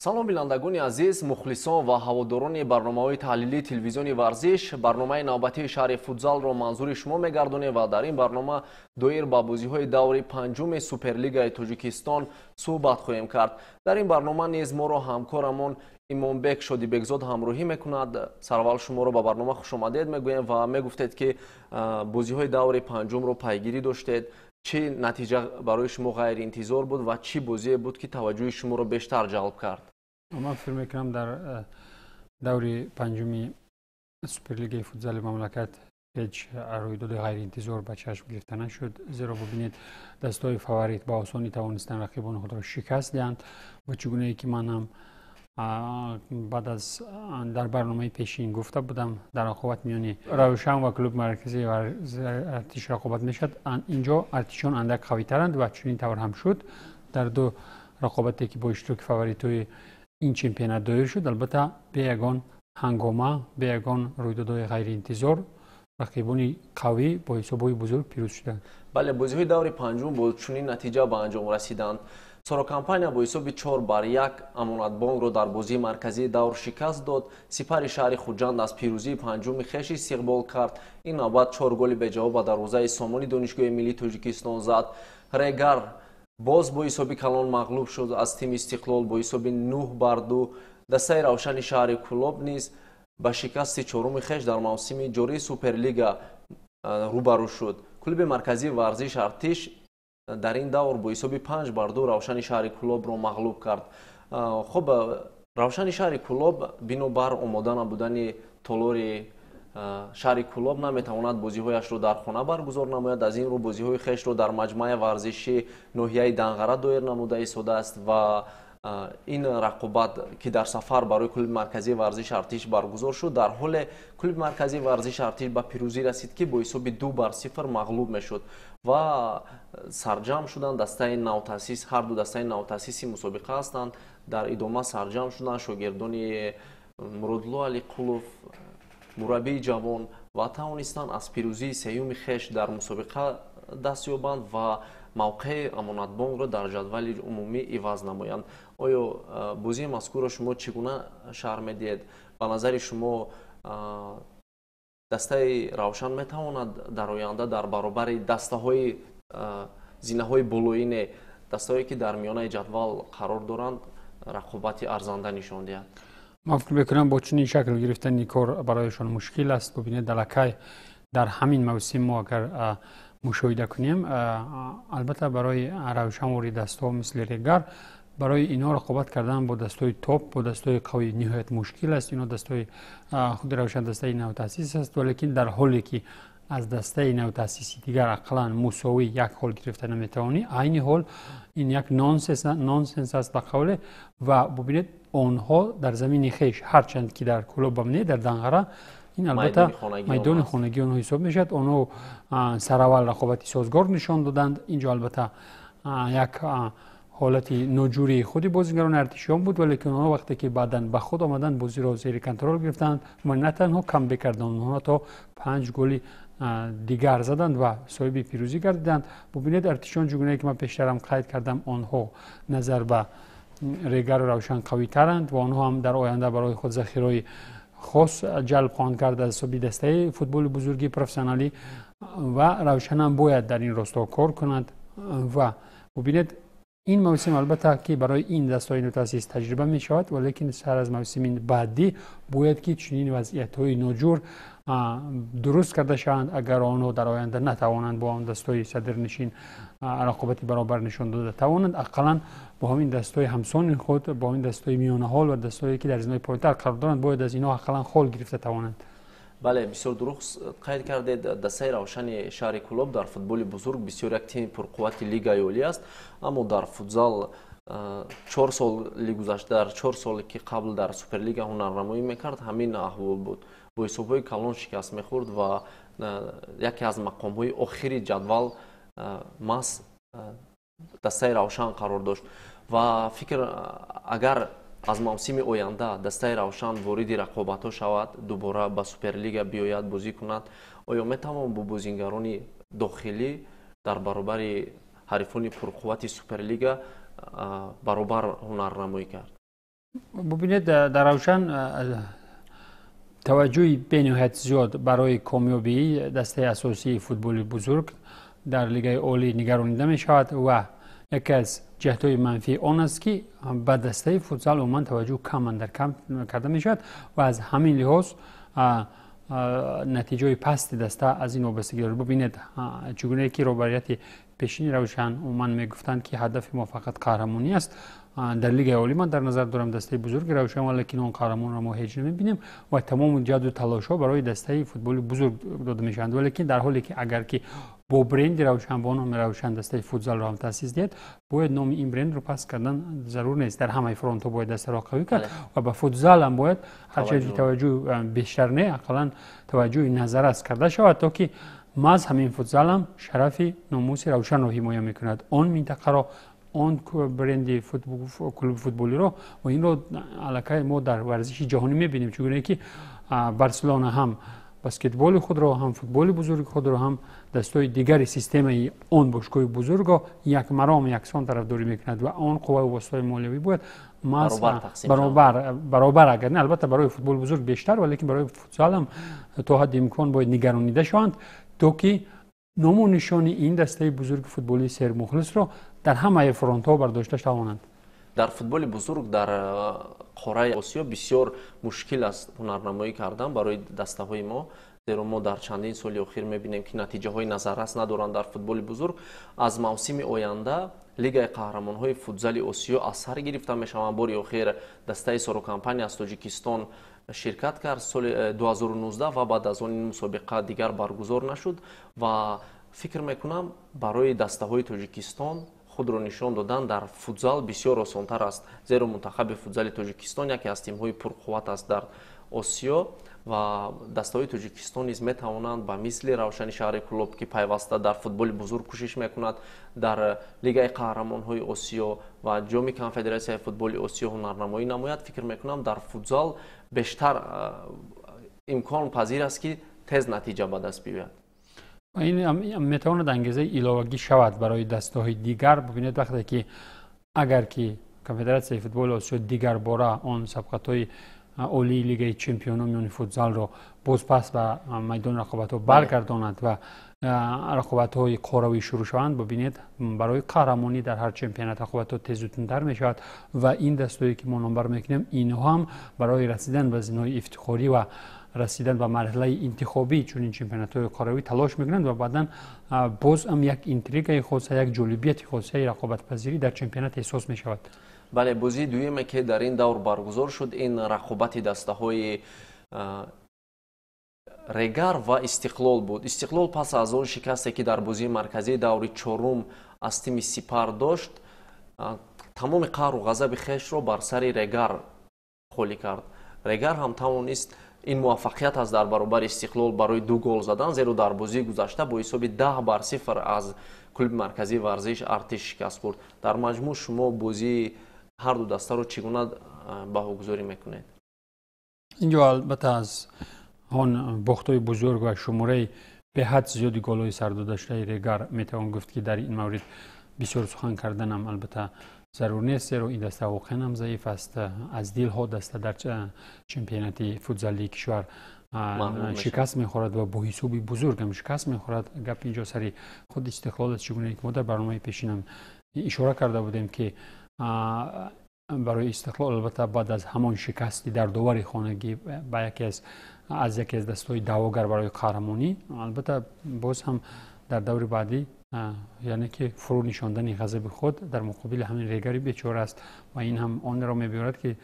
Салом, бинандагони азиз, мухлисон ва ҳаводорони барномаҳои таҳлилии телевизиони «Варзиш». Барномаи навбатии «Шаҳри футзалро» манзури шумо мегардонем ва дар ин барнома доир ба бозиҳои даври панҷуми Суперлигаи Тоҷикистон суҳбат хоҳем кард. Дар ин барнома низ моро ҳамкорамон Имомбек Шодибекзод ҳамроҳӣ мекунад. Сараввал шуморо ба барнома хушомадед мегӯем ва мегуфтед, ки бозиҳои даври панҷумро пайгирӣ доштед. Чӣ натиҷа барои шумо ғайриинтизор буд ва чӣ бозие буд, ки таваҷҷӯҳи шуморо бештар ҷалб кард? Ман фикр мекунам, дар даври панҷуми Суперлигаи футзали мамлакат ҳеҷ рӯйдоди ғайриинтизор ба чашм гирифта нашуд, зеро бубинед, дастаҳои фаворит ба осонӣ тавонистанд рақибони худро шикаст диҳанд. Ва чӣ гунае ки ман ҳам баъд аз дар барномаи пешин гуфта будам, дар рақобат миёни «Равшан» ва клуби марказии «Артиш» рақобат мешавад. Инҷо артишон андак қавитаранд ва чунин тавр ҳам шуд. Дар ду рақобате, ки бо иштироки фаворитҳои ин чемпионат доир шуд, албатта, бе ягон ҳангома, бе ягон рӯйдодҳои ғайриинтизор рақибони қавӣ бо ҳисобҳои бузург пирӯз шуданд. Бале, бозиҳои даври панҷум бо чунин натиҷа ба анҷом расиданд. «Сорокомпания» бо ҳисоби 4-1 «Амонатбонкро» дар бозии марказии давр шикаст дод. «Сипари» шаҳри Хуҷанд аз пирӯзии панҷуми хеш истиқбол кард. Ин навбат чор голи беҷавоб ба дарвозаи «Сомони» Донишгоҳи миллии Тоҷикистон зад. «Регар» боз бо ҳисоби калон мағлуб шуд аз тими «Истиқлол» бо ҳисоби 9-2. Дастаи «Равшани» шаҳри Кӯлоб низ ба шикасти чоруми хеш дар мавсими ҷории Суперлига рӯбарӯ шуд. Клуби марказии варзиш «Артиш» дар ин давр бо ҳисоби 5-2 «Равшани» шаҳри Кӯлобро мағлуб кард. Хуб, «Равшани» шаҳри Кӯлоб бинобар омода набудани толори шаҳри Кӯлоб наметавонад бозиҳояшро дар хона баргузор намояд. Аз ин рӯ бозиҳои хешро дар маҷмӯаи варзишӣ ноҳияи Данғара доир намуда истодааст. Ва ин рақобат, ки дар сафар барои клуби марказии варзиш «Артиш» баргузор шуд, дар ҳоле клуби марказии варзиш «Артиш» ба пирӯзӣ расид, ки бо ҳисоби 2-0 мағлуб мешуд. Ва сарҷамъ шуданд дастаи навтаъсис, ҳарду дастаи навтаъсиси мусобиқа ҳастанд. Дар идома сарҷамъ шуданд шогирдони Муродло Алиқулов, мураббии ҷавон, ва тавонистанд аз пирӯзии сеюми хеш дар мусобиқа даст ёбанд ва мавқеи «Амонатбонкро» дар ҷадвали умумӣ иваз намоянд. Оё бозии мазкурро шумо чӣ гуна шарҳ медиҳед? Ба назари шумо, дастаи «Равшан» метавонад дар оянда дар баробари дастаҳои зинаҳои болоине, дастаҳое, ки дар миёнаи ҷадвал қарор доранд, рақобати арзанда нишон диҳад? Ман фикр мекунам, бо чунин шакл гирифтани кор барояшон мушкил аст. Бубинед, аллакай дар ҳамин мавсим мо агар мушоҳида кунем, албатта, барои «Равшан» вори дастаҳо мисли «Регар», барои инҳо рақобат кардан бо дастҳои топ, бо дастҳои қавӣ ниҳоят мушкил аст. Ино дастҳои худи «Равшан» дастаи навтаъсис аст, валекин дар ҳоле ки аз дастаи навтаъсиси дигар ақаллан мусовӣ як ҳол гирифта наметавонӣ, айни ҳол ин як нонсенс аст, ба қавле. Ва бубинед, онҳо дар замини хеш, ҳарчанд ки дар Кӯлобам не, дар Данғара, ин албатта майдони хонагии онҳо ҳисоб мешавад, онҳо сараввал рақобати созгор нишон доданд. Инҷо албатта як ҳолати ноҷурии худи бозигарони артишиён буд, валекин онҳо вақте ки баъдан ба худ омаданд, бозиро зери контрол гирифтанд ва на танҳо камбек карданд, онҳо то панҷ голи дигар заданд ва соҳиби пирӯзӣ гардиданд. Бубинед, артишиён, чӣ гунае ки ман пештарам қайд кардам, онҳо назар ба «Регару» «Равшан» қавитаранд ва онҳо ҳам дар оянда барои худ захираҳои хос ҷалб хоҳанд кард аз ҳисоби дастаи футболи бузурги профессионалӣ. Ва «Равшанам» бояд дар ин росто кор кунад. Ва бубинед, ин мавсим албатта ки барои ин дастаҳои навтаъсис таҷриба мешавад, валекин сар аз мавсими баъдӣ бояд ки чунин вазъиятҳои ноҷур дуруст карда шаванд. Агар онҳо дар оянда натавонанд бо он дастҳои садрнишин рақобати баробар нишон дода тавонанд, ақаллан бо ҳамин дастҳои ҳамсони худ, бо ҳамин дастҳои миёнаҳол ва дастҳое, ки дар зинаҳои поинтар қарор доранд, бояд аз инҳо ақаллан хол гирифта тавонанд. Бале, бисёр дуруст қайд кардед. Дастаи «Равшани» шаҳри Кӯлоб дар футболи бузург бисёр як тими пурқуввати лигаи олӣ аст, аммо дар футзал 4 соли гузашта, дар 4 соле ки қабл дар Суперлига ҳунарнамоӣ мекард, ҳамин аҳвол буд: бо ҳисобҳои калон шикаст мехӯрд ва яке аз мақомҳои охири ҷадвал маҳз дастаи «Равшан» қарор дошт. Ва фикр, агар аз мавсими оянда дастаи «Равшан» вориди рақобатҳо шавад, дубора ба Суперлига биёяд, бозӣ кунад, оё метавон бо бозингарони дохилӣ дар баробари ҳарифони пурқуввати Суперлига баробар ҳунарнамоӣ кард? Бубинед, дар Равшан таваҷҷӯҳи бениҳоят зиёд барои комёбии дастаи асосии футболи бузург дар Лигаи Олӣ нигаронида мешавад ва яке аз ҷиҳатҳои манфии он аст, ки ба дастаи футзал умуман таваҷҷӯҳ кам андар кам карда мешавад ва аз ҳамин лиҳоз натиҷаҳои пасти даста аз ин вобастагӣ дорад. Бубинед, чӣ гунае ки роҳбарияти пешини Равшан умуман мегуфтанд, ки ҳадафи мо фақат қаҳрамонӣ аст дар Лигаи Олӣ. Ман дар назар дорам дастаи бузурги Равшан, валекин он қаҳрамонро мо ҳеҷ намебинем ва тамому ҷадду талошҳо барои дастаи футболи бузург дода мешаванд. Валекин дар ҳоле ки агар ки бо бренди Равшан, бо номи Равшан дастаи футзалро ҳам таъсис диҳад, бояд номи ин брендро паст кардан зарур нест. Дар ҳамаи фронтҳо бояд дастаро қавӣ кард ва ба футзал ҳам бояд ҳарчанд ки таваҷҷӯҳ бештар не, ақаллан таваҷҷӯҳи назаррас карда шавад, то ки маҳз ҳамин футзал ҳам шарафи номуси Равшанро ҳимоя мекунад, он минтақаро, он бренди клуби футболиро. Ва инро аллакай мо дар варзиши ҷаҳонӣ мебинем, чӣ гунае ки Барселона ҳам баскетболи худро, ҳам футболи бузурги худро, ҳам дастҳои дигари системаи он бошгоҳи бузургро якмаром, яксон тарафдорӣ мекунад ва он қувваю воситаҳои молиявӣ бояд маҳз баробар баробар, агар не, албатта, барои футболи бузург бештар, валекин барои футзал ҳам то ҳадди имкон бояд нигаронида шаванд, то ки ному нишони ин дастаи бузурги футболии сермухлисро дар ҳамаи фронтҳо бардошта тавонанд. Дар футболи бузург дар қораи Осиё бисёр мушкил аст ҳунарнамоӣ кардан барои дастаҳои мо, зеро мо дар чандин соли охир мебинем, ки натиҷаҳои назаррас надоранд дар футболи бузург. Аз мавсими оянда Лигаи қаҳрамонҳои футзали Осиё аз сар гирифта мешаванд. Бори охир дастаи Сорокомпания аз Тоҷикистон ширкат кард соли 2019 ва баъд аз он ин мусобиқа дигар баргузор нашуд. Ва фикр мекунам, барои дастаҳои Тоҷикистон худро нишон додан дар футзал бисёр осонтар аст, зеро мунтахаби футзали Тоҷикистон яке аз тимҳои пурқувват аст дар Осиё ва дастаҳои Тоҷикистон низ метавонанд ба мисли Равшани шаҳри Кӯлоб, ки пайваста дар футболи бузург кӯшиш мекунад, дар Лигаи қаҳрамонҳои Осиё ва Ҷоми Конфедератсияи футболи Осиё ҳунарнамоӣ намояд. Фикр мекунам, дар футзал бештар имкон пазир аст, ки тез натиҷа ба даст биёяд. Ин метавонад ангезаи иловагӣ шавад барои дастаҳои дигар. Бубинед, вақте ки агар ки Конфедератсияи футболи Осиё дигар бора он сабқатҳои олии Лигаи чемпионо миёни футзалро боз пас ба майдони рақобатҳо баргардонад ва рақобатҳои қоравӣ шурӯъ шаванд, бубинед, барои қаҳрамонӣ дар ҳар чемпионат рақобатҳо тезу тундтар мешавад ва ин дастое ки мо номбар мекунем, инҳо ҳам барои расидан ба зинаҳои ифтихорӣ ва расидан ба марҳилаи интихобии чунин чемпионатҳои қоравӣ талош мекунанд ва баъдан боз ҳам як интригаи хоса, як ҷолибияти хосаи рақобатпазирӣ дар чемпионат эҳсос мешавад. Бале, бозии дуюме, ки дар ин давр баргузор шуд, ин рақобати дастаҳои Регар ва Истиқлол буд. Истиқлол пас аз он шикасте, ки дар бозии марказии даври чорум аз тими Сипар дошт, тамоми қаҳру ғазаби хешро бар сари Регар холӣ кард. Регар ҳам тавонист ин муваффақият аст дар баробари Истиқлол барои ду гол задан, зеро дар бозии гузашта бо ҳисоби 10-0 аз клуби марказии варзиш Артиш шикаст хӯрд. Дар маҷмӯъ шумо бозии ҳарду дастаро чӣ гуна баҳогузорӣ мекунед? Инҷо албатта аз он бохтҳои бузург ва шумораи беҳад зиёди голҳои сардодашудаи Регар метавон гуфт, ки дар ин маврид бисёр сухан карданам албатта зарур нест, зеро ин даста воқеан ҳам заиф аст. Аз дилҳо даста дар чемпионати футзалии кишвар шикаст мехӯрад ва бо ҳисоби бузургам шикаст мехӯрад. Гап инҷо сари худ Истиқлол аст, чӣ гунае ки мо дар барномаи пешинам ишора карда будем, ки барои Истиқлол албатта баъд аз ҳамон шикасти дардовари хонагӣ ба яке аз дастҳои даъвогар барои қаҳрамонӣ, албатта боз ҳам дар даври баъдӣ, яъне ки фурӯ нишондани ғазаби худ дар муқобили ҳамин Регари бечора аст ва ин ҳам онро мебиёрад, ки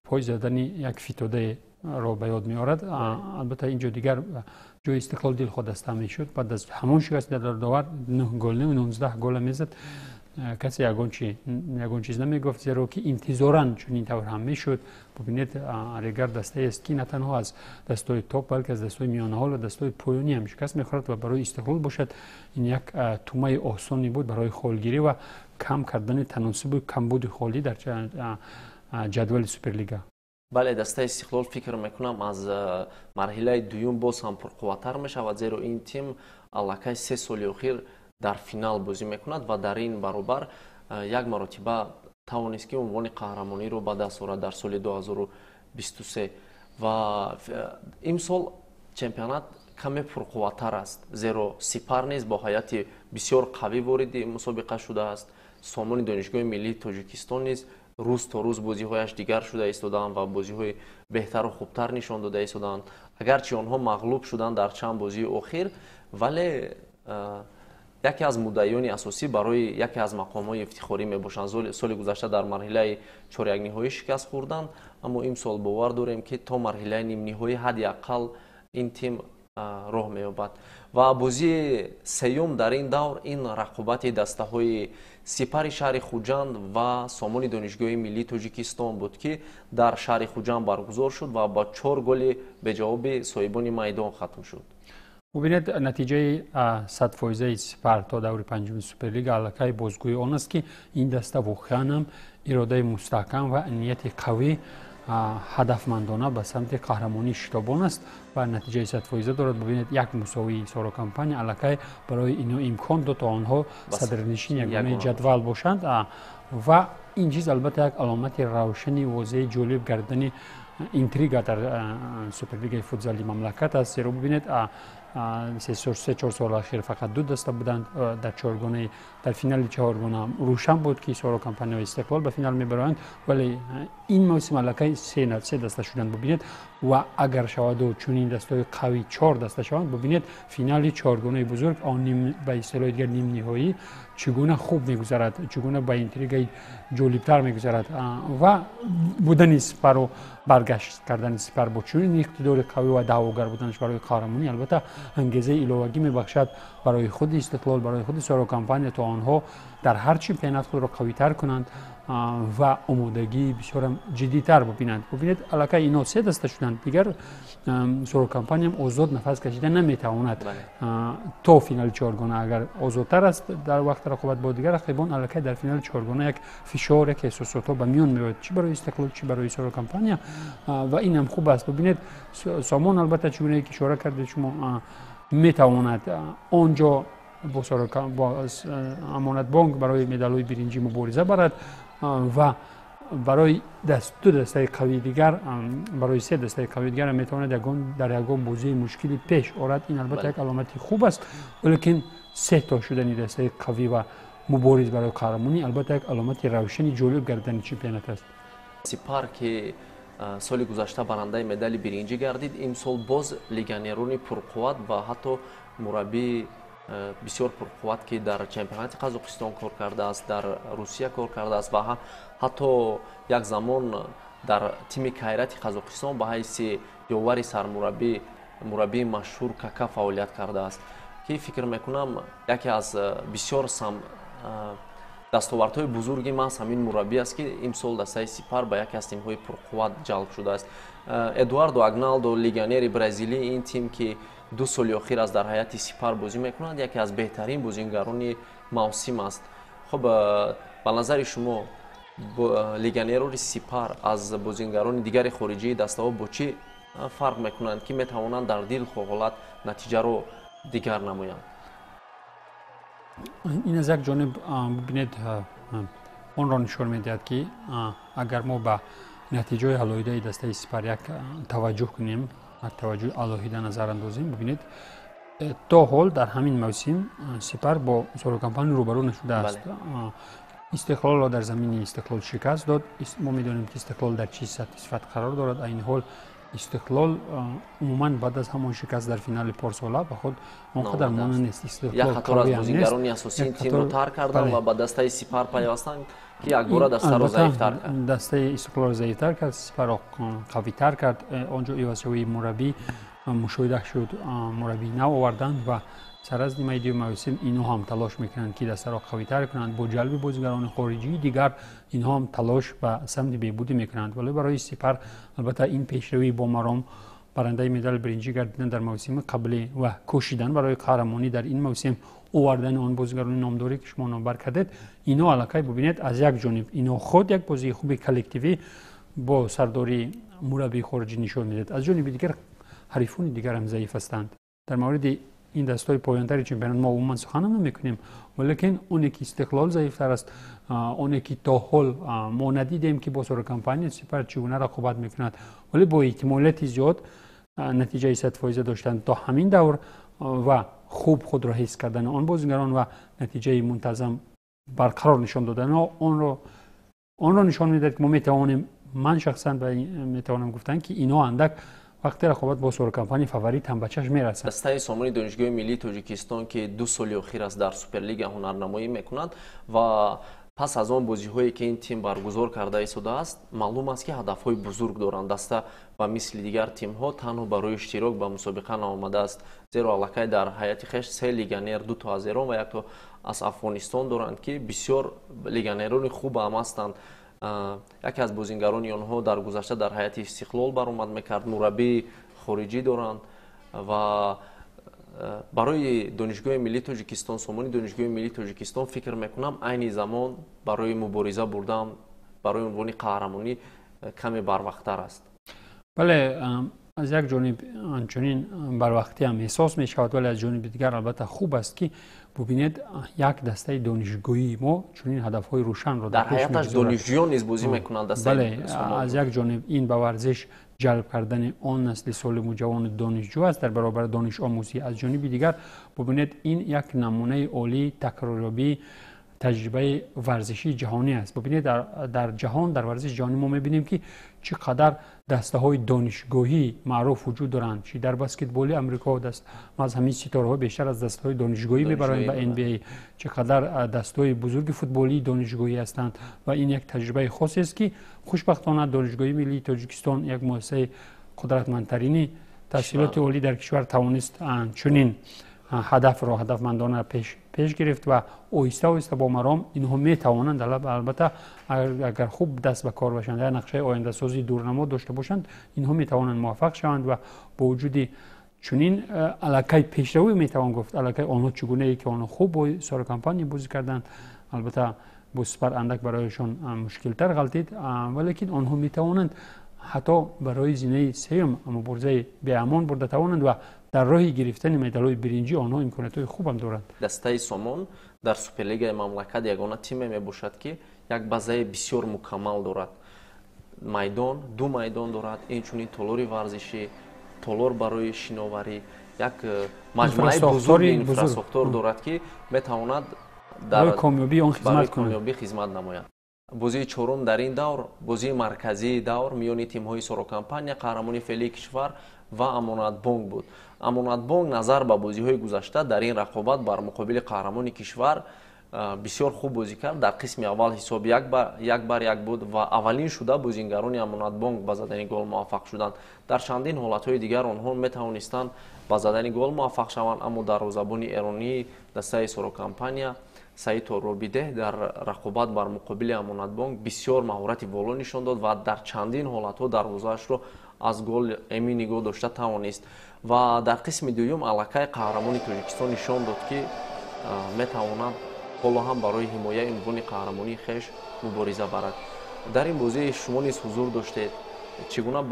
пой задани як фитодаро ба ёд меорад. Албатта инҷо дигар ҷои Истиқлол дилхоҳ даста мешуд. Баъд аз ҳамон шикасти дардовар нӯҳ гол, 19 гола мезад, касе ягон чиз намегуфт, зеро ки интизоран чунин тавр ҳам мешуд. Бубинед, Регар дастаест, ки на танҳо аз дастҳои топ, балки аз дастҳои миёнаҳол ва дастҳои поёнӣ ҳам шикаст мехӯрад ва барои Истиқлол бошад, ин як тумаи осоне буд барои холгирӣ ва кам кардани таносуби камбуди холӣ дар ҷадвали Суперлига. Бале, дастаи Истиқлол, фикр мекунам, аз марҳилаи дуюм боз ҳам пурқувваттар мешавад, зеро ин тим аллакай 3 соли охир дар финал бозӣ мекунад ва дар ин баробар як маротиба Тавонист, ки унвони қаҳрамониро ба даст орад дар соли 2023. Ва имсол чемпионат каме пурқувваттар аст, зеро Сипар низ бо ҳайати бисёр қавӣ вориди мусобиқа шудааст. Сомони Донишгоҳи миллии Тоҷикистон низ рӯз то рӯз бозиҳояш дигар шуда истодаанд ва бозиҳои беҳтару хубтар нишон дода истодаанд. Агарчи онҳо мағлуб шуданд дар чанд бозии охир, вале яке аз муддаиёни асосӣ барои яке аз мақомҳои ифтихорӣ мебошанд. Соли гузашта дар марҳилаи чорякниҳоӣ шикаст хӯрданд, аммо имсол бовар дорем, ки то марҳилаи нимниҳоӣ ҳадди ақал ин тим роҳ меёбад. Ва бозии сеюм дар ин давр ин рақобати дастаҳои Сипари шаҳри Хуҷанд ва Сомони Донишгоҳи миллии Тоҷикистон буд, ки дар шаҳри Хуҷанд баргузор шуд ва ба чор голи беҷавоби соҳибони майдон хатм шуд. Бубинед, натиҷаи 100-фоизаи Сипар то даври панҷуми Суперлига аллакай бозгӯи он аст, ки ин даста воқеан ҳам иродаи мустаҳкам ва нияти қавӣ, ҳадафмандона ба самти қаҳрамонӣ шитобон аст ва натиҷаи 100-фоиза дорад. Бубинед, як мусовии Соро Компания аллакай барои ино имкон дод, то онҳо садрнишини ягонаи ҷадвал бошанд. Ва ин чиз албатта як аломати равшани возеҳи ҷолиб гардани интрига дар Суперлигаи футзали мамлакат аст, зеро бубинед, 3-4 сол ахир фақат ду даста буданд дар чоргонаи, дар финали чаҳоргона. Рӯшан буд, ки Соро Компанияи Истиқлол ба финал мебароянд, вале ин мавсим аллакай се даста шуданд. Бубинед, ва агар шаваду чунин дастаҳои қавӣ чор даста шаванд, бубинед, финали чоргонаи бузург, он ба истилоҳи дигар нимниҳоӣ, чӣ гуна хуб мегузарад, чӣ гуна ба интригаи ҷолибтар мегузарад. Ва будани Сипару баргашт кардани Сипар бо чунин иқтидори қавӣ ва даъвогар буданаш барои қаҳрамонӣ албатта ангезаи иловагӣ мебахшад барои худи Истиқлол, барои худи Соро Компания, то онҳо дар ҳар чемпионат худро қавитар кунанд ва омодагии бисёрам ҷиддитар бубинанд. Бубинед, аллакай ино се даста шуданд, дигар Соро Компаниям озод нафас кашида наметавонад то финали чоргона. Агар озодтар аст дар вақти рақобат бо дигар рақибон, аллакай дар финали чоргона як фишор, як эҳсосотҳо ба миён меояд, чӣ барои Истиқлол, чӣ барои Соро Компания, ва инам хуб аст. Бубинед, Сомон албатта, чӣ гунае ки ишора кардед шумо, метавонад он ҷо бо Амонатбонк барои медалҳои биринҷӣ мубориза барад ва барои ду дастаи қавии дигар, барои се дастаи қавии дигар метавонад дар ягон бозии мушкилӣ пеш орад. Ин албатта як аломати хуб аст, валекин се то шудани дастаи қавӣ ва мубориз барои қаҳрамонӣ албатта як аломати равшани ҷолиб гардани чемпионат аст. Сипар, ки соли гузашта барандаи медали биринҷӣ гардид, имсол боз легионерони пурқувват ва ҳатто мураббии бисёр пурқувват, ки дар чемпионати Қазоқистон кор кардааст, дар Русия кор кардааст ва ҳатто як замон дар тими Кайрати Қазоқистон ба ҳайси ёвари сармураббӣ, мураббии машҳур Кака фаъолият кардааст, ки фикр мекунам, яке аз бисёр дастовардҳои бузурги маҳз ҳамин мураббӣ аст, ки имсол дастаи Сипар ба яке аз тимҳои пурқувват ҷалб шудааст. Эдуардо Агналдо, легионери бразилии ин тим, ки 2 соли охир аст дар ҳайати Сипар бозӣ мекунад, яке аз беҳтарин бозингарони мавсим аст. Хуб, ба назари шумо, легионерони Сипар аз бозингарони дигари хориҷии дастаҳо бо чӣ фарқ мекунанд, ки метавонанд дар дилхоҳ ҳолат натиҷаро дигар намоянд? Ин аз як ҷониб, бубинед, онро нишон медиҳад, ки агар мо ба натиҷаҳои алоҳидаи дастаи Сипар як таваҷҷӯҳ кунем, як таваҷҷӯҳи алоҳида назар андозем, бубинед, то ҳол дар ҳамин мавсим Сипар бо Сорокомпания рӯбарӯ нашудааст. Истиқлолро дар замини Истиқлол шикаст дод. Мо медонем, ки Истиқлол дар чӣ сатҳи сифат қарор дорад айни ҳол. Истиқлол умуман баъд аз ҳамон шикаст дар финали порсола ба худ он қадар монанд нест. Як қатор аз бозингарони асосии тимро тарк карданд ва ба дастаи Сипар пайвастанд, ки якбора дастаро заифтар кард. Дастаи Истиқлолро заифтар кард, Сипарро қавитар кард. Он ҷо ивазшавии мураббӣ мушоҳида шуд, мураббии нав оварданд ва сар аз нимаи дуюми мавсим инҳо ҳам талош мекунанд, ки дастаро қавитар кунанд. Бо ҷалби бозигарони хориҷии дигар инҳо ҳам талош ба самти беҳбудӣ мекунанд. Вале барои Сипар албатта ин пешравии бомаром, барандаи медали биринҷӣ гардидан дар мавсими қаблӣ ва кӯшидан барои қаҳрамонӣ дар ин мавсим, овардани он бозигарони номдорӣ, ки шумо номбар кардед, инҳо аллакай, бубинед, аз як ҷониб инҳо худ як бозии хуби коллективӣ бо сардории мураббии хориҷӣ нишон медиҳад, аз ҷониби дигар ҳарифони дигарам заиф ҳастанд. Дар мавриди Ин дастҳои поёнтари чемпионат мо умуман суханам намекунем, валекин оне ки Истиқлол заифтар аст, оне ки то ҳол мо надидем ки бо Сорокомпания Сипар чӣ гуна рақобат мекунад, вале бо эҳтимолияти зиёд натиҷаи 100% доштанд то ҳамин давр ва хуб худро ҳис кардани он бозигарон ва натиҷаи мунтазам барқарор нишон додани онро нишон медиҳад, ки мо метавонем, ман шахсан метавонам гуфтан, ки инҳо андак вақте рақобат бо Сорокомпания фаворит ҳам ба чашм мерасад. Дастаи Сомони Донишгоҳи миллии Тоҷикистон, ки 2 соли охир аст дар Суперлига ҳунарнамоӣ мекунад ва пас аз он бозиҳое ки ин тим баргузор карда истодааст, маълум аст, ки ҳадафҳои бузург доранд. Даста ба мисли дигар тимҳо танҳо барои иштирок ба мусобиқа наомадааст, зеро аллакай дар ҳайати хеш 3 легионер, 2 то аз Эрон ва 1 то аз Афғонистон доранд, ки бисёр легионерони хуб ҳам ҳастанд. Яке аз бозингарони онҳо дар гузашта дар ҳайати Истиқлол баромад мекард, мураббии хориҷӣ доранд ва барои Донишгоҳи миллии Тоҷикистон, Сомони Донишгоҳи миллии Тоҷикистон фикр мекунам, айни замон барои мубориза бурдан барои унвони қаҳрамонӣ каме барвақттар аст. Бале, аз як ҷониб чунин барвақтӣ ҳам эҳсос мешавад, вале аз ҷониби дигар албатта хуб аст, ки бубинед, як дастаи донишгоҳии мо чунин ҳадафҳои рӯшанро дар ҳаяташ донишҷӯён низ бозӣ мекунанд. Бале, аз як ҷониб ин ба варзиш ҷалб кардани он насли солиму ҷавони донишҷӯ аст дар баробари донишомӯзӣ. Аз ҷониби дигар бубинед, ин як намунаи олии такрорёбии таҷрибаи варзишии ҷаҳонӣ аст. Бубинед, дар ҷаҳон, дар варзиши ҷаҳонӣ мо мебинем, ки чӣ қадар дастаҳои донишгоҳӣ маъруф вуҷуд доранд. Чи дар баскетболи Амрико даст аз ҳамин ситораҳо бештар аз дастаҳои донишгоҳӣ мебароянд ба NBA, чӣ қадар дастаҳои бузурги футболии донишгоҳӣ ҳастанд ва ин як таҷрибаи хосест, ки хушбахтона Донишгоҳи миллии Тоҷикистон, як муассисаи қудратмандтарини таҳсилоти олӣ дар кишвар, тавонист чунин ҳадафро ҳадафмандона пеш гирифт ва оҳиста оҳиста бо маром инҳо метавонанд, албатта агар хуб даст ба кор бошанд, як нақшаи ояндасозии дурнамо дошта бошанд, инҳо метавонанд муваффақ шаванд. Ва бо вуҷуди чунин аллакай пешравӣ метавон гуфт, аллакай онҳо чӣ гунае ки онҳо хуб бо Сорокомпания бозӣ карданд, албатта бо Сипар андак барояшон мушкилтар ғалтид, валекин онҳо метавонанд ҳатто барои зинаи сеюм муборизаи беамон бурда тавонанд ва дар роҳи гирифтани медалҳои биринҷӣ онҳо имкониятҳои хубам доранд. Дастаи Сомон дар Суперлигаи мамлакат ягона тиме мебошад, ки як базаи бисёр мукаммал дорад. Майдон, 2 майдон дорад, инчунин толори варзишӣ, толор барои шиноварӣ, як маҷмӯаи бузурги инфрасохтор дорад, ки метавонад дар комёбии он хизмат кунад, комёбӣ хизмат намояд. Бозии чорум дар ин давр, бозии марказии давр миёни тимҳои Сорокомпания, қаҳрамони феълии кишвар, ва Амонатбонк буд. Амонатбонк назар ба бозиҳои гузашта дар ин рақобат бар муқобили қаҳрамони кишвар бисёр хуб бозӣ кард. Дар қисми аввал ҳисоб 1-1 буд ва аввалин шуда бозингарони Амонатбонк ба задани гол муваффақ шуданд. Дар чандин ҳолатҳои дигар онҳо метавонистанд ба задани гол муваффақ шаванд, аммо дарвозабони эронии дастаи Сорокомпания Саид Торробидеҳ дар рақобат бар муқобили Амонатбонк бисёр маҳорати воло нишон дод ва дар чандин ҳолатҳо дарвозаашро аз гол эмин нигоҳ дошта тавонист. Ва дар қисми дуюм аллакай қаҳрамони Тоҷикистон нишон дод, ки метавонад ҳоло ҳам барои ҳимояи унвони қаҳрамонии хеш мубориза барад. Дар ин бозӣ шумо низ ҳузур доштед. Чӣ гуна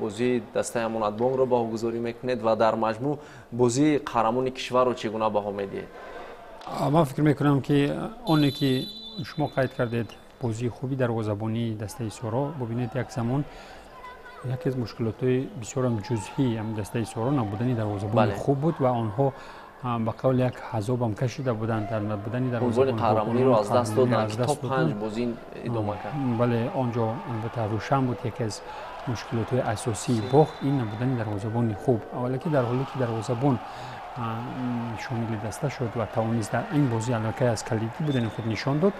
бозии дастаи Амонатбонкро баҳогузорӣ мекунед ва дар маҷмӯъ бозии қаҳрамони кишварро чӣ гуна баҳо медиҳед? Ман фикр мекунам, ки оне ки шумо қайд кардед, бозии хуби дарвозабонии дастаи Соро. Бубинед, як замон яке аз мушкилотҳои бисёрам ҷузъии ҳам дастаи Соро набудани дарвозабони хуб буд ва онҳо ба қавли як азобам кашида буданд дар набудани дарвозабони. Қаҳрамониро аз даст доданд, ки то 5 бозӣ идома кард. Бале, он ҷо албатта рӯшан буд, яке аз мушкилотҳои асосии бохт ин набудани дарвозабони хуб. Аввалаки дар ҳоле ки дарвозабон шомили даста шуд ва тавонист дар ин бозӣ аллакай аз калидӣ будани худ нишон дод.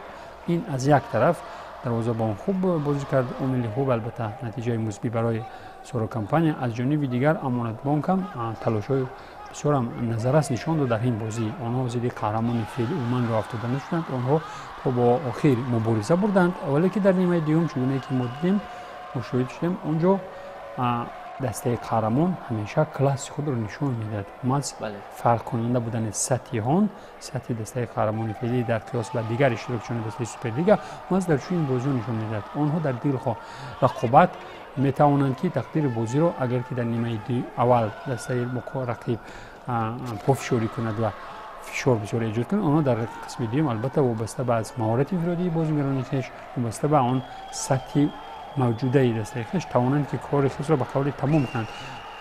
Ин аз як тараф дарвозабон хуб бозӣ кард, омили хуб, албатта натиҷаи мусбӣ барои Сорокомпания. Аз ҷониби дигар Амонатбонк ҳам талошҳои бисёрам назаррас нишон дод дар ин бозӣ. Онҳо зидди қаҳрамони феълӣ умуман роҳ афтода нашуданд, онҳо то бо охир мубориза бурданд, вале ки дар нимаи дуюм, чуноне ки мо дидем, мушоҳид шудем, он ҷо дастаи қаҳрамон ҳамеша класси худро нишон медиҳад. Маҳз фарқкунанда будани сатҳи он, сатҳи дастаи қаҳрамони феълӣ дар қиёс ба дигар иштирокчиёни дастаи Суперлига, маҳз дар чунин бозиҳо нишон медиҳад. Онҳо дар дилхоҳ рақобат метавонанд, ки тақдири бозиро, агар ки дар нимаи аввал дастаи рақиб Пофишорӣ кунад ва фишор бисёр эҷод кунад. Онҳо дар қисми дуюм, албатта, вобаста ба аз маҳорати инфиродии бозигарони хеш, вобаста ба он сатҳи мавҷудаи дастаи хеш, тавонанд, ки кори худро ба қавли тамом кунанд.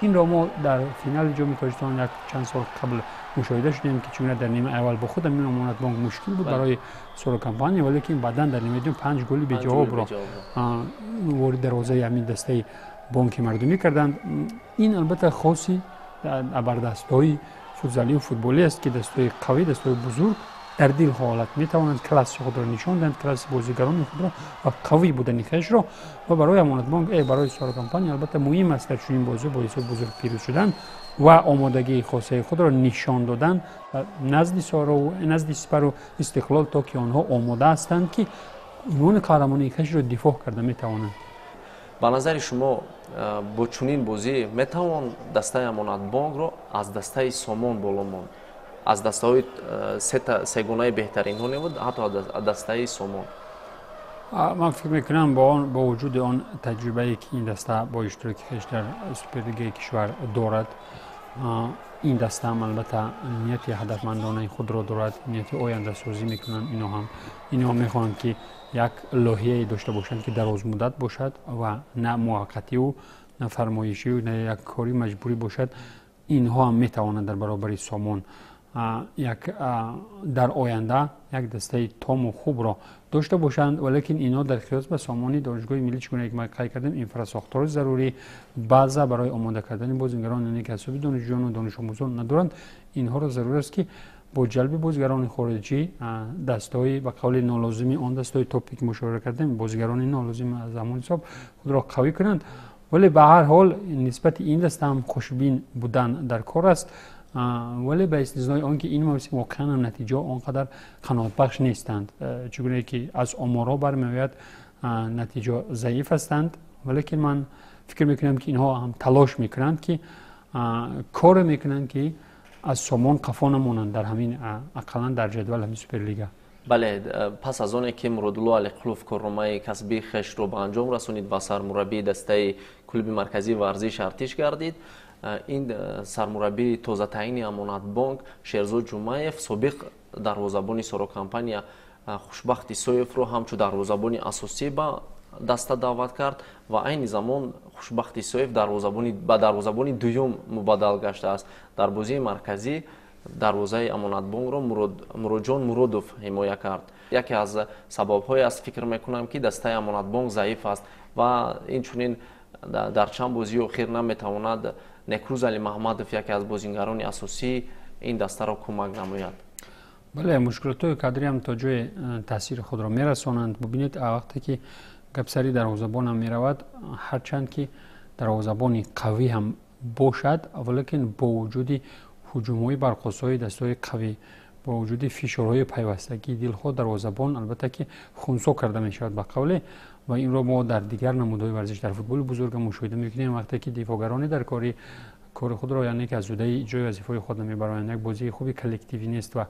Инро мо дар финали Ҷоми Тоҷикистон як чанд сол қабл мушоҳида шудем, ки чӣ гуна дар нимаи аввал бо худ ҳамин Амонатбонк мушкил буд барои Соро Компания, валекин баъдан дар нимаи дуюм панҷ голи беҷавобро ворид дарвозаи ҳамин дастаи Бонки Мардумӣ карданд. Ин, албатта, хоси абардастҳои футзалию футболӣ аст, ки дастҳои қавӣ, дастҳои бузург дар дил ҳолат метавонанд класси худро нишон диҳанд, класси бозигарони худро ва қавӣ будани хешро. Ва барои Амонатбонк, барои Соро Компания, албатта, муҳим аст дар чунин бозӣ бо ҳисоби бузург пирӯз шудан ва омодагии хосаи худро нишон додан назди Сорову назди Сипару Истиқлол, то ки онҳо омода ҳастанд, ки унвони қаҳрамонии хешро дифоъ карда метавонанд. Ба назари шумо, бо чунин бозӣ метавон дастаи Амонатбонкро аз дастаи Сомон боло монд, аз дастаҳои сегонаи беҳтаринҳо небуд, ҳатто аз дастаи Сомон? Ман фикр мекунам, бо вуҷуди он таҷрибае, ки ин даста бо иштироки хеш дар Суперлигаи кишвар дорад, ин даста ҳам, албатта, нияти ҳадафмандонаи худро дорад, нияти ояндасозӣ мекунанд. Иноҳам мехоҳанд, ки як лоиҳае дошта бошанд, ки дарозмуддат бошад ва на муваққативу на фармоишию на як кори маҷбурӣ бошад. Инҳо ҳам метавонанд дар баробари Сомон як дар оянда як дастаи тому хубро дошта бошанд. Валекин инҳо дар қиёс ба Сомони Донишгоҳи миллӣ, чӣ гуна ки ма қайд кардем, инфрасохтори зарурӣ, база барои омода кардани бозигарон, яъне ки ҳисоби донишҷӯёну донишомӯзон надоранд. Инҳоро зарур аст, ки бо ҷалби бозигарони хориҷӣ, дастҳои ба қавли нолозими он дастҳои топе, ки мушоҳира кардем, бозигарони нолозим, аз ҳамон ҳисоб худро қавӣ кунанд. Вале ба ҳар ҳол нисбати ин даста ҳам хушбин будан дар кор аст, вале ба истиснои он ки ин мавсим воқеан ҳам натиҷаҳо он қадар қаноатбахш нестанд. Чӣ гунае ки аз оморҳо бармеояд, натиҷа заиф ҳастанд. Валекин ман фикр мекунам, ки инҳо ҳам талош мекунанд, ки коре мекунанд, ки аз Сомон қафо намонанд дар ҳамин, ақаллан дар ҷадвал ҳамин Суперлига. Бале, пас аз оне ки Муродулло Алиқулов корномаи касбии хешро ба анҷом расонид ва сармураббии дастаи клуби марказии варзиш Артиш гардид, ин сармураббии тозатаъини Амонатбонк Шерзод Ҷумаев собиқ дарвозабони Сорокомпания Хушбахт Исоевро ҳамчун дарвозабони асосӣ ба даста даъват кард ва айни замон Хушбахт Исоев ба дарвозабони дуюм мубаддал гаштааст. Дар бозии марказӣ дарвозаи Амонатбонкро Муроҷон Муродов ҳимоя кард. Яке аз сабабҳое аст, фикр мекунам, ки дастаи Амонатбонк заиф аст ва инчунин дар чанд бозии охир наметавонад Некрӯз Алимаҳмадов, яке аз бозингарони асосии ин дастаро, кӯмак намояд. Бале, мушкилотҳои кадрӣ ҳам то ҷое таъсири худро мерасонанд. Бубинед, вақте ки гапсари дарвозабонам меравад, ҳарчанд ки дарвозабони қавӣ ҳам бошад, валекин бо вуҷуди ҳуҷумҳои барқосҳои дастҳои қавӣ, бо вуҷуди фишорҳои пайвастагии дилхоҳ дарвозабон, албатта, ки хунсо карда мешавад, ба қавле. Ва инро мо дар дигар намудҳои варзиш, дар футболи бузургам мушоҳида мекунем, вақте ки дифоъгароне дар кори худро, яъне ки аз ӯҳдаи иҷрои вазифаҳои худ намебароянд, як бозии хуби коллективӣ нест ва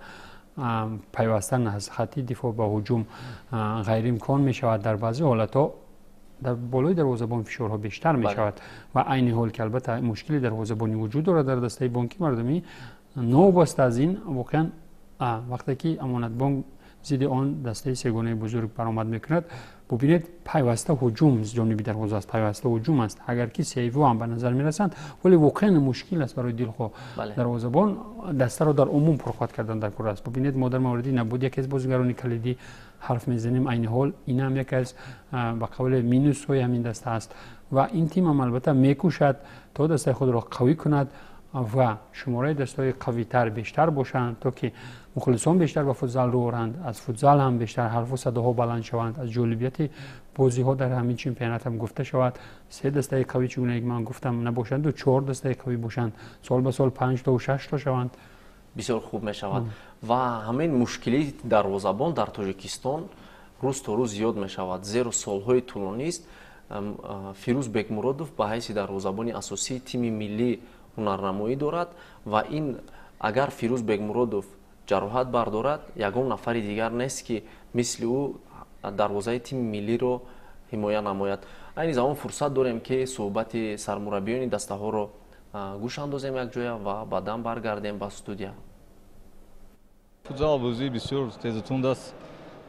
пайвастан аз хатти дифоъ ба ҳуҷум ғайриимкон мешавад, дар баъзе ҳолатҳо дар болои дарвозабон фишорҳо бештар мешавад. Ва айни ҳол ки, албатта, мушкили дарвозабонӣ вуҷуд дорад дар дастаи Бонки Мардумӣ, новобаста аз ин, воқеан, вақте ки Амонатбонк зидди он дастаи сегонаи бузург баромад мекунад, бубинед, пайваста ҳуҷум ҷониби дарвоза аст, пайваста ҳуҷум аст, агар ки сейвҳо ҳам ба назар мерасанд, вале воқеан мушкил аст барои дилхоҳ дарвозабон. Дастаро дар умум пурқувват кардан дар кор аст. Бубинед, мо дар мавриди набуди яке аз бозигарони калидӣ ҳарф мезанем айни ҳол. Ин ҳам яке аз, ба қавле, минусҳои ҳамин даста аст. Ва ин тим ҳам, албатта, мекӯшад, то дастаи худро қавӣ кунад ва шумораи дастҳои қавитар бештар бошанд, то ки мухлисон бештар ба футзал рӯ оранд, аз футзал ҳам бештар ҳарфу садоҳо баланд шаванд, аз ҷолибияти бозиҳо дар ҳамин чемпионат ҳам гуфта шавад. Се дастаи қавӣ, чӣ гуна ман гуфтам, набошанду чор дастаи қавӣ бошанд, сол ба сол панҷтову шашто шаванд. Бисёр хуб мешавад. Ва ҳамин мушкилии дарвозабон дар Тоҷикистон рӯз то рӯз зиёд мешавад, зеро солҳои тӯлонист Фирӯз Бекмуродов ба ҳайси дарвозабони асосии тими миллӣ ҳунарнамоӣ дорад. Ва ин агар Фирӯз Бекмуродов ҷароҳат бардорад, ягон нафари дигар нест, ки мисли ӯ дарвозаи тими миллиро ҳимоя намояд. Айни замон фурсат дорем, ки суҳбати сармураббиёни дастаҳоро Гӯш андозем якҷоя ва баъдан баргардем ба студия. Футзал бозии бисёр тезу тунд аст.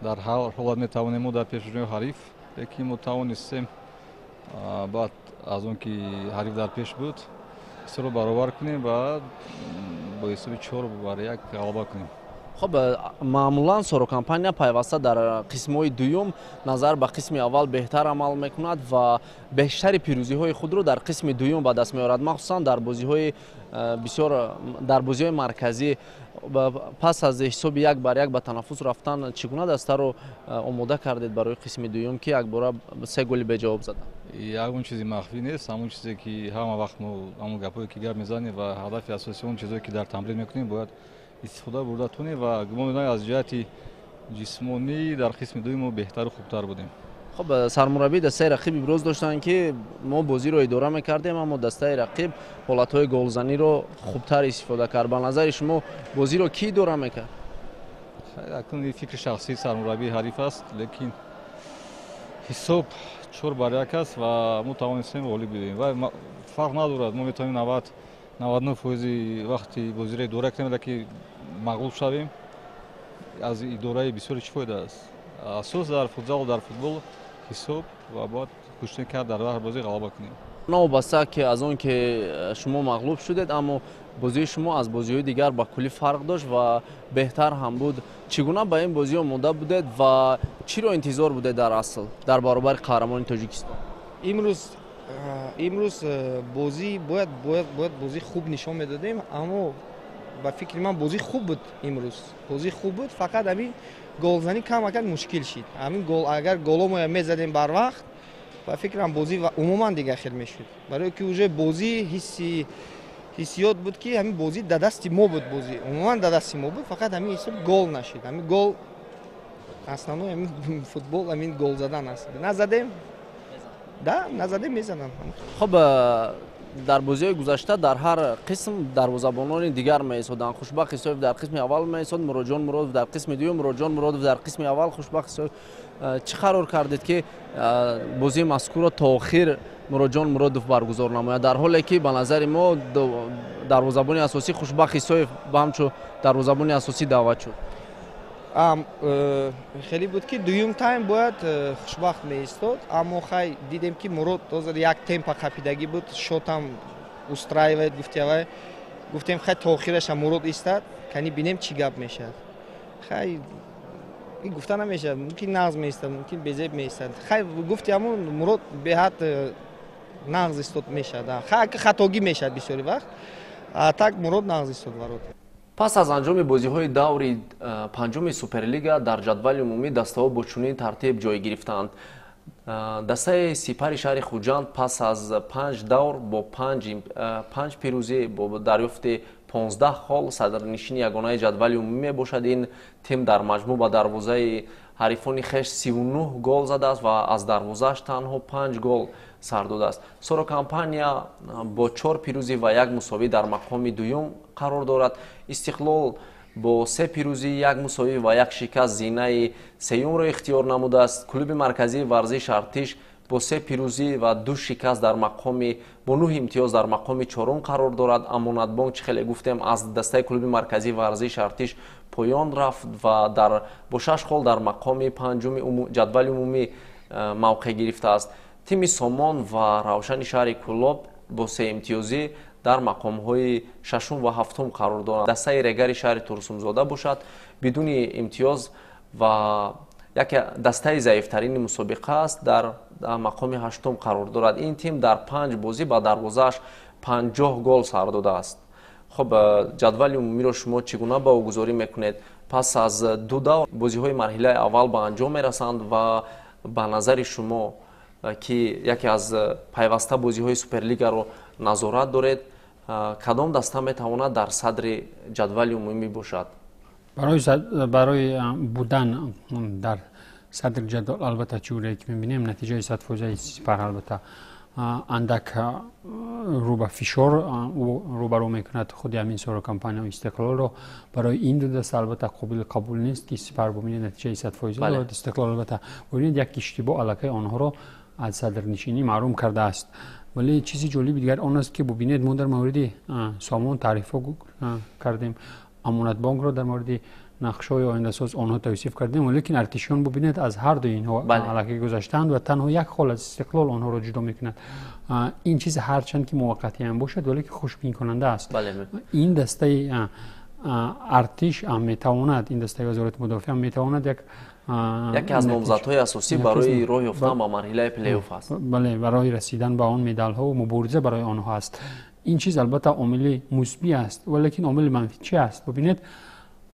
Дар ҳар ҳолат метавонем мо дар пеши ҳариф, лекин мо тавонистем баъд аз он ки ҳариф дар пеш буд, бисёрро баробар кунем ва бо ҳисоби 4-1 ғалаба кунем. Хуб, маъмулан Сорокомпания пайваста дар қисмҳои дуюм назар ба қисми аввал беҳтар амал мекунад ва бештари пирӯзиҳои худро дар қисми дуюм ба даст меорад, махсусан дар бозиҳои бисёр дар бозиҳои марказӣ. Пас аз ҳисоби 1-1 ба танаффус рафтан, чӣ гуна дастаро омода кардед барои қисми дуюм, ки якбора се голи беҷавоб заданд? Ягон чизи махфӣ нест. Ҳамон чизе ки ҳама вақт мо, ҳамон гапҳое ки гап мезанем ва ҳадафи асосии он чизое ки дар тамрин мекунем, бояд истифода бурда тунем ва гумон медонам, аз ҷиҳати ҷисмонӣ дар қисми дуюм мо беҳтару хубтар будем. Хуб, сармураббии дастаи рақиб иброз доштанд, ки мо бозиро идора мекардем, аммо дастаи рақиб ҳолатҳои голзаниро хубтар истифода кард. Ба назари шумо, бозиро кӣ идора мекард? Акнун фикри шахсии сармураббии ҳариф аст, лекин ҳисоб 4-1 аст ва мо тавонистем ғолиб бидем ва фарқ надорад. Мо метавонем 99% вақти бозиро идора кунем, лекин мағлуб шавем. Аз идораи бисёре чӣ фоида аст? Асос дар футзал, дар футбол ҳисоб ва бояд кӯшиш кард, дар ҳар бозӣ ғалаба кунем. Новобаста ки аз он ки шумо мағлуб шудед, аммо бозии шумо аз бозиҳои дигар ба куллӣ фарқ дошт ва беҳтар ҳам буд. Чӣ гуна ба ин бозӣ омода будед ва чиро интизор будед дар асл дар баробари қаҳрамони Тоҷикистон? Имрӯз бозӣ бояд бозӣ хуб нишон медодем, аммо ба фикри ман бозӣ хуб буд. Имрӯз бозӣ хуб буд, фақат ҳамин голзанӣ камакак мушкил шид. Ҳамин гол, агар голомоя мезадем барвақт, ба фикрам, бозӣ умуман дигар хел мешуд, барое ки уже бозӣ ҳиссиёт буд, ки ҳамин бозӣ да дасти мо буд. Бозӣ умуман да дасти мо буд, фақат ҳамин ҳисоб гол нашид. Ҳамин гол основной, ҳамин футбол ҳамин гол задан аст. Назадем, да назадем, мезанам. Хуб, дар бозиҳои гузашта дар ҳар қисм дарвозабонони дигар меистоданд. Хушбахт Исоев дар қисми аввал меистод, Муроҷон Муродов дар қисми дуюм, Муроҷон Муродов дар қисми аввал, Хушбахт Исоев. Чӣ қарор кардед, ки бозии мазкурро то охир Муроҷон Муродов баргузор намояд, дар ҳоле ки ба назари мо дарвозабони асосӣ Хушбахт Исоев ба ҳамчун дарвозабони асосӣ даъват шуд? Хеле буд, ки дуюм тайм бояд Хушбахт меистод, аммо хай, дидем, ки Мурод ҳозир як темпа қапидагӣ буд, счёт ам устраивает, гуфтиавай. Гуфтем, хай, то охираша Мурод истад, кани бинем, чӣ гап мешавад. Хай, гуфта намешавад, мумкин нағз меистад, мумкин безеб меистад. Хай, гуфти ҳамун Мурод беҳад нағз истод мешавад. Хай, хатогӣ мешавад бисёри вақт, а так Мурод нағз истод варот. Пас аз анҷоми бозиҳои даври панҷуми Суперлига дар ҷадвали умумӣ дастаҳо бо чунин тартиб ҷой гирифтанд. Дастаи Сипари шаҳри Хуҷанд пас аз панҷ давр бо панҷ пирӯзӣ, бо дарёфти 15 хол садрнишини ягонаи ҷадвали умумӣ мебошад. Ин тим дар маҷмӯъ ба дарвозаи ҳарифони хеш 39 гол задааст ва аз дарвозааш танҳо панҷ гол сар додааст. Сорокомпания бо чор пирӯзӣ ва як мусовӣ дар мақоми дуюм қарор дорад. Истиқлол бо се пирӯзӣ, як мусовӣ ва як шикаст зинаи сеюмро ихтиёр намудааст. Клуби марказии варзиш Артиш бо се пирӯзӣ ва ду шикаст дар мақоми бо нӯҳ имтиёз дар мақоми чорум қарор дорад. Амонатбонк, чӣ хеле гуфтем, аз дастаи клуби марказии варзиш Артиш поён рафт ва дар бо шаш хол дар мақоми панҷуми ҷадвали умумӣ мавқеъ гирифтааст. Тими Сомон ва Равшани шаҳри Кӯлоб бо сеимтиёзӣ дар мақомҳои шашум ва ҳафтум қарор доранд. Дастаи Регари шаҳри Турсунзода бошад, бидуни имтиёз ва яке дастаи заифтарини мусобиқа аст, дар мақоми ҳаштум қарор дорад. Ин тим дар панҷ бозӣ ба дарвозааш 50 гол сар додааст. Хуб, ҷадвали умумиро шумо чӣ гуна баҳогузорӣ мекунед? Пас аз ду давр бозиҳои марҳилаи аввал ба анҷом мерасанд ва ба назари шумо, ки яке аз пайваста бозиҳои Суперлигаро назорат доред, кадом даста метавонад дар садри ҷадвали умумӣ бошад? Барои будан дар садри ҷадвал, албатта, чӣ ки мебинем, натиҷаи садфоизаи Сипар, албатта, андак рӯ ба фишор рӯбарӯ мекунад худи ҳамин Соро компания, Истиқлолро. Барои ин ду даста, албатта, қобили қабул нест, ки Сипар, бубинед, натиҷаи садфоиза дорад, Истиқлол, албатта, бубинед, як иштибоҳ аллакай онҳоро аз садрнишинӣ маҳрум кардааст. Вале чизи ҷолиби дигар он аст, ки бубинед, мо дар мавриди Сомон таърифҳо кардем, Амонатбонкро дар мавриди нақшҳои ояндасоз онҳо тавсиф кардем, валекин артишиён, бубинед, аз ҳар дуи инҳо аллакай гузаштаанд ва танҳо як хол аз Истиқлол онҳоро ҷудо мекунад. Ин чиз ҳарчанд ки муваққатӣ ҳам бошад, валекин хушбинкунанда аст. Ин дастаи артиш ҳам метавонад, ин дастаи Вазорати мудофиа ҳам метавонад як яке аз номзадҳои асосӣ барои роҳ ёфтан ба марҳилаи плейоф аст. Бале, барои расидан ба он медалҳо ва мубориза барои онҳо аст. Ин чиз албатта омили мусбӣ аст, валекин омили манфӣ чи аст? Бубинед,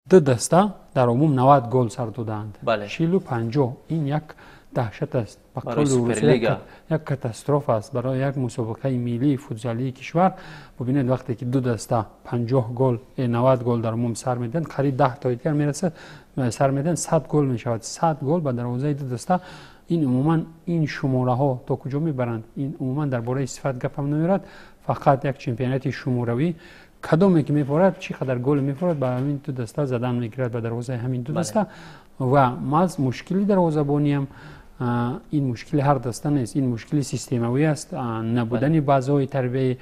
ду даста дар умум 90 гол сар додаанд, 40-50. Ин як даҳшат аст, ба қавли як катастрофа аст барои як мусобиқаи миллии футзалии кишвар. Бубинед, вақте ки ду даста 50 гол, 90 гол дар умум сар медиҳанд, қариб 10 тои дигар мерасад, сар медиҳанд, 100 гол мешавад, 100 гол ба дарвозаи ду даста. Ин умуман ин шумораҳо то куҷо мебаранд? Ин умуман дар бораи сифат гапам намерад, фақат як чемпионати шуморавӣ. Кадоме ки мефорад, чӣ қадар гол мефорад, ба ҳамин ду даста задан мегирад, ба дарвозаи ҳамин ду даста. Ва маз мушкили дарвозабониам, ин мушкили ҳар даста нест, ин мушкили системавӣ аст. Набудани баъзҳои тарбияи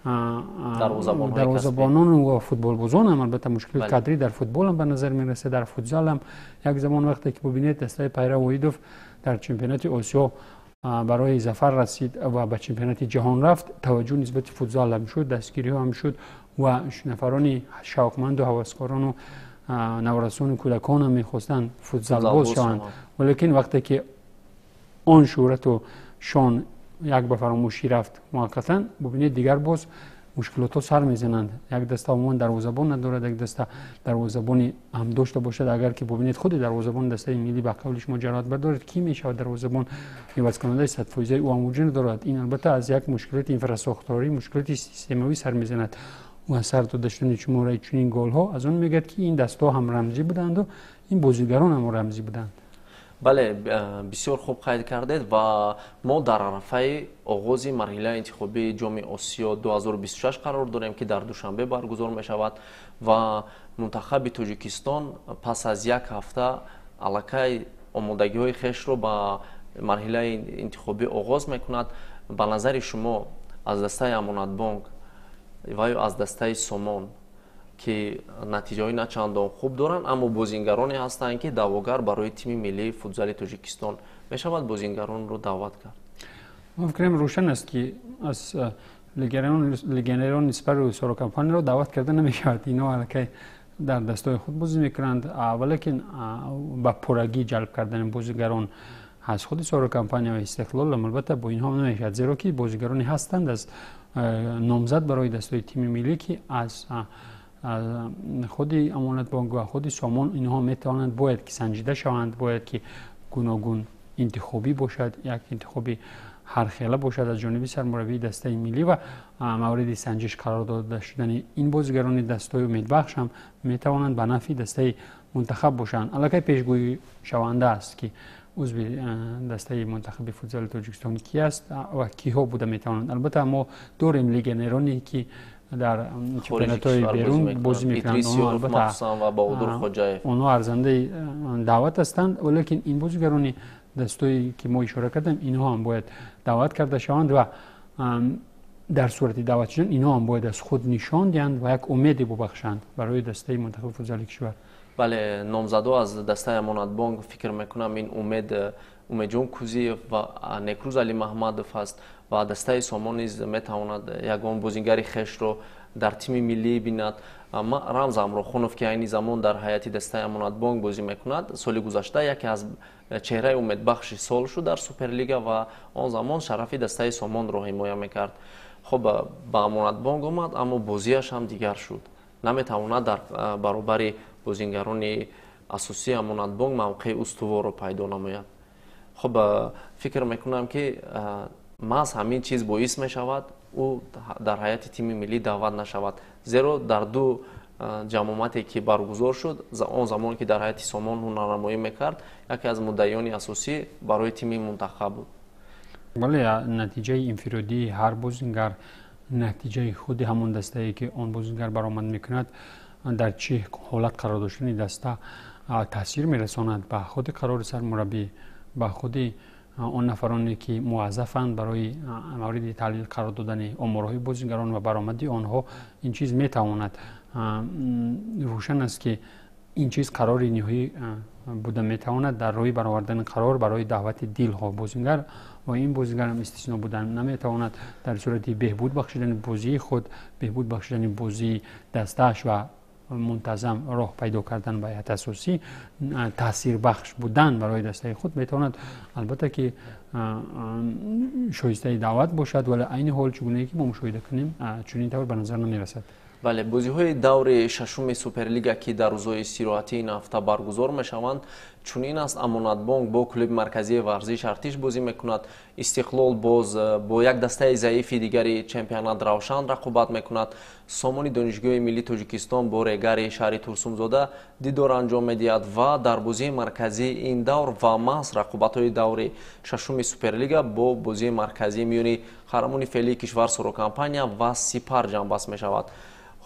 дарвозабонон ва футболбозон ҳам, албатта мушкили кадрӣ дар футболам ба назар мерасад, дар футзалам. Як замон вақте ки, бубинед, дастаи Пайрав Воҳидов дар чемпионати Осиё барои зафар расид ва ба чемпионати ҷаҳон рафт, таваҷҷӯҳ нисбати футзал ҳам шуд, дастгириҳо ҳам шуд ва нафарони шавқманду ҳаваскорону наврасону кӯдаконам мехостанд футзалбоз шаванд. Валекин вақте ки он шӯҳрату шон як ба фаромӯшӣ рафт муваққатан, бубинед, дигар боз мушкилотҳо сар мезананд. Як даста умуман дарвозабон надорад, як даста дарвозабони ҳам дошта бошад, агар ки бубинед, худи дарвозабони дастаи миллӣ, ба қавли шумо, ҷароҳат бардорад, кӣ мешавад дарвозабон? Ивазкунандаи 100-фоизаи ӯ ҳам вуҷуд надорад. Ин албатта аз як мушкилоти инфрасохторӣ, мушкилоти системавӣ сар мезанад ва сар дода шудани шумораи чунин голҳо аз он мегӯяд, ки ин дастҳо ҳам рамзӣ буданду ин бозигарон ҳам рамзӣ буданд. Бале, бисёр хуб қайд кардед ва мо дар арафаи оғози марҳилаи интихобии Ҷоми Осиё 2026 қарор дорем, ки дар Душанбе баргузор мешавад ва мунтахаби Тоҷикистон пас аз як ҳафта аллакай омодагиҳои хешро ба марҳилаи интихобӣ оғоз мекунад. Ба назари шумо, аз дастаи Амонатбонк ва ё аз дастаи Сомон, ки натиҷаҳои начандон хуб доранд, аммо бозингароне ҳастанд, ки даъвогар барои тими миллии футзали Тоҷикистон мешавад, бозингаронро даъват кард? Ман фикрам, рӯшан аст, ки аз легионерони Сипару Сорокомпаниро даъват карда намешавад. Ино аллакай дар дастҳои худ бозӣ мекунанд, валекин ба пуррагӣ ҷалб кардани бозигарон аз худи Сорокомпания ва Истиқлол албатта бо инҳо намешавад, зеро ки бозигароне ҳастанд аз номзад барои дастҳои тими миллӣ, ки аз худи Амонатбонк ва худи Сомон инҳо метавонанд, бояд ки санҷида шаванд, бояд ки гуногун интихобӣ бошад, як интихоби ҳархела бошад аз ҷониби сармураббии дастаи миллӣ ва мавриди санҷиш қарор дода шудани ин бозигарони дастҳои умедбахш ҳам метавонанд ба нафъи дастаи мунтахаб бошанд. Аллакай пешгӯӣ шаванда аст, ки узви дастаи мунтахаби футзали Тоҷикистон ки аст ва киҳо буда метавонанд. Албатта, мо дорем легионероне, ки дар чемпионатҳои берун бозӣ мекунанд, онҳо арзандаи даъват ҳастанд, валекин ин бозигарони дастое ки мо ишора кардем, инҳо ҳам бояд даъват карда шаванд ва дар сурати даъват шудан инҳо ҳам бояд аз худ нишон диҳанд ва як умеде бубахшанд барои дастаи мунтахаби футзали кишвар. Бале, номзадо аз дастаи Амонатбонк, фикр мекунам, ин Умед, Умедҷон Кузиев ва Некрӯз Алимаҳмадов аст ва дастаи Сомон низ метавонад ягон бозингари хешро дар тими миллӣ бинад. Рамз Амрохунов, ки айни замон дар ҳайати дастаи Амонатбонк бозӣ мекунад, соли гузашта яке аз чеҳраи умедбахши сол шуд дар Суперлига ва он замон шарафи дастаи Сомонро ҳимоя мекард. Хуб, ба Амонатбонк омад, аммо бозиаш ҳам дигар шуд, наметавонад дар баробари бозингарони асосии Амонатбонк мавқеи устуворро пайдо намояд. Хуб, фикр мекунам, ки маҳз ҳамин чиз боис мешавад, ӯ дар ҳайати тими миллӣ даъват нашавад, зеро дар ду ҷамомате, ки баргузор шуд, он замоне ки дар ҳайати Сомон ҳунарнамоӣ мекард, яке аз муддаиёни асосӣ барои тими мунтахаб буд. Бале, натиҷаи инфиродии ҳар бозингар, натиҷаи худи ҳамон дастае, ки он бозингар баромад мекунад, дар чӣ ҳолат қарор доштани даста таъсир мерасонад ба худи қарори сармураббӣ, ба худи Он нафароне ки муваззафанд барои мавриди таҳлил қарор додани оморҳои бозигарон ва баромади онҳо, ин чиз метавонад, рӯшан аст, ки ин чиз қарори ниҳоӣ буда метавонад дар роҳи баровардани қарор барои даъвати дилхоҳ бозингар. Ва ин бозигарам истисно будан наметавонад. Дар сурати беҳбуд бахшидани бозии худ, беҳбуд бахшидани бозии дастааш ва мунтазам роҳ пайдо кардан ба ҳайати асосӣ, таъсирбахш будан барои дастаи худ, метавонад, албатта, ки шоистаи даъват бошад. Вале айни ҳол, чӣ гунае ки мо мушоҳида кунем, чунин тавр ба назар намерасад. Бале, бозиҳои даври шашуми Суперлига, ки дар рӯзҳои истироҳатии ин ҳафта баргузор мешаванд, чунин аст: Амонатбонк бо клуби марказии варзиш Артиш бозӣ мекунад, Истиқлол боз бо як дастаи заифи дигари чемпионат Равшан рақобат мекунад, Сомони Донишгоҳи миллии Тоҷикистон бо Регари шаҳри Турсунзода дидор анҷом медиҳад ва дар бозии марказии ин давр ва маҳз рақобатҳои даври шашуми Суперлига бо бозии марказии миёни қаҳрамони феълии кишвар Сорокомпания ва Сипар ҷамъбаст мешавад.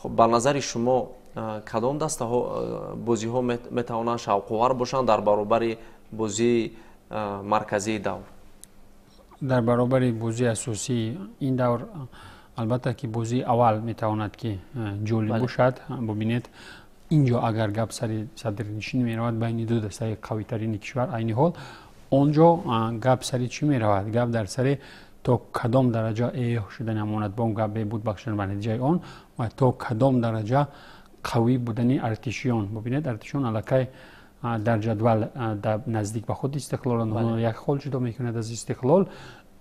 Хуб, ба назари шумо, кадом дастаҳо, бозиҳо метавонанд шавқовар бошанд дар баробари бозии марказии давр? Дар баробари бозии асосии ин давр, албатта, ки бозии аввал метавонад ки ҷолиб бошад. Бубинед, ин ҷо агар гап сари садрнишинӣ меравад байни ду дастаи қавитарини кишвар айни ҳол, он ҷо гап сари чӣ меравад? Гап дар сари то кадом дараҷа эҳё шудани Амонатбонк, гап беҳбуд бахшидан ба натиҷаи он ва то кадом дараҷа қавӣ будани артишиён. Бубинед, артишиён аллакай дар ҷадвал наздик ба худ Истиқлоланд, як хол ҷудо мекунад аз Истиқлол.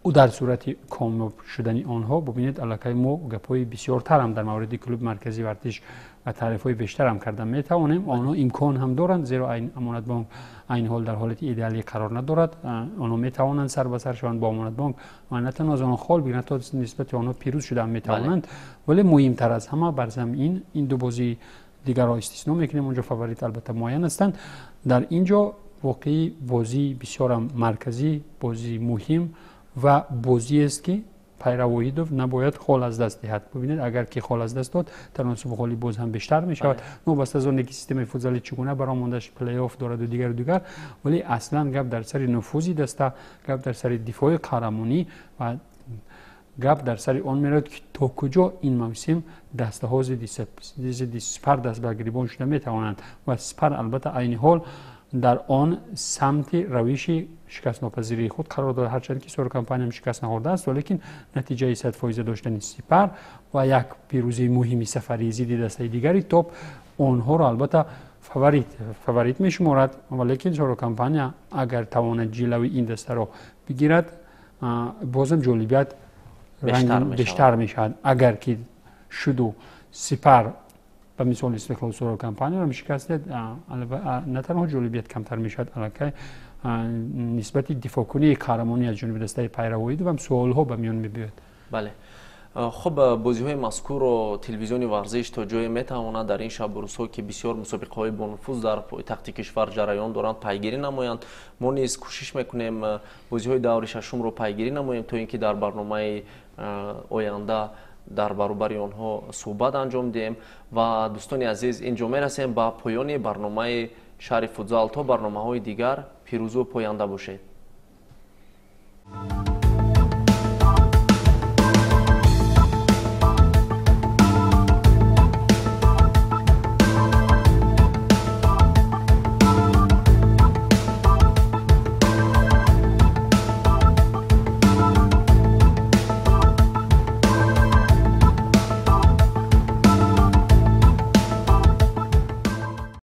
Ӯ дар сурати комёб шудани онҳо, бубинед, аллакай мо гапҳои бисёртарам дар мавриди клуби марказии варзиш ва таърифҳои бештарам карда метавонем. Онҳо имкон ҳам доранд, зеро Амонатбонк айни ҳол дар ҳолати идеалӣ қарор надорад. Онҳо метавонанд сар ба сар шаванд бо Амонатбонк ва на танҳо аз онҳо хол бигиранд, то нисбати онҳо пирӯз шуда метавонанд. Вале муҳимтар аз ҳама бар замин, ин ду бозии дигарро истисно мекунем, онҷо фаворит албатта муайян ҳастанд. Дар ин ҷо воқеӣ бозии бисёрам марказӣ, бозии муҳим ва бозиест, ки Пайравоҳидов набояд хол аз даст диҳад. Бубинед, агар ки хол аз даст дод, таносуби холи боз ҳам бештар мешавад, новобаста аз оне ки системаи футзалӣ чӣ гуна баромондаш, плейофф дораду дигару дигар. Вале аслан гап дар сари нуфузи даста, гап дар сари дифои қаҳрамонӣ ва гап дар сари он меравад, ки то куҷо ин мавсим дастаҳо зидди Сипар даст ба гирибон шуда метавонанд. Ва Сипар, албатта, айни ҳол дар он самти равиши шикастнопазирии худ қарор дорад, ҳарчанд ки Сору Компаниям шикаст нахӯрдааст. Валекин натиҷаи 100% доштани Сипар ва як пирӯзии муҳими сафарии зидди дастаи дигари топ онҳоро, албатта, фаворит мешуморад. Валекин Сору Компания агар тавонад ҷилави ин дастаро бигирад, бозам ҷолибият бештар мешавад. Агар ки шуду Сипар ба мисоли Истиқлол Сору Компанияро шикаст, на танҳо ҷолибият камтар мешавад, аллакай нисбати дифоъкунии қаҳрамонӣ аз ҷониби дастаи Пайравоидов суолҳо ба миён мебиёяд. Бале, хуб, бозиҳои мазкурро телевизиони варзиш то ҷое метавонад дар ин шабу рӯзҳо, ки бисёр мусобиқаҳои бонуфуз дар пойтахти кишвар ҷараён доранд, пайгирӣ намоянд. Мо низ кӯшиш мекунем бозиҳои даври шашумро пайгирӣ намоем, то ин ки дар барномаи оянда дар баробари онҳо суҳбат анҷом диҳем. Ва дӯстони азиз, ин ҷо мерасем ба поёни барномаи шаҳри футзал. То барномаҳои дигар пирӯзу поянда бошед.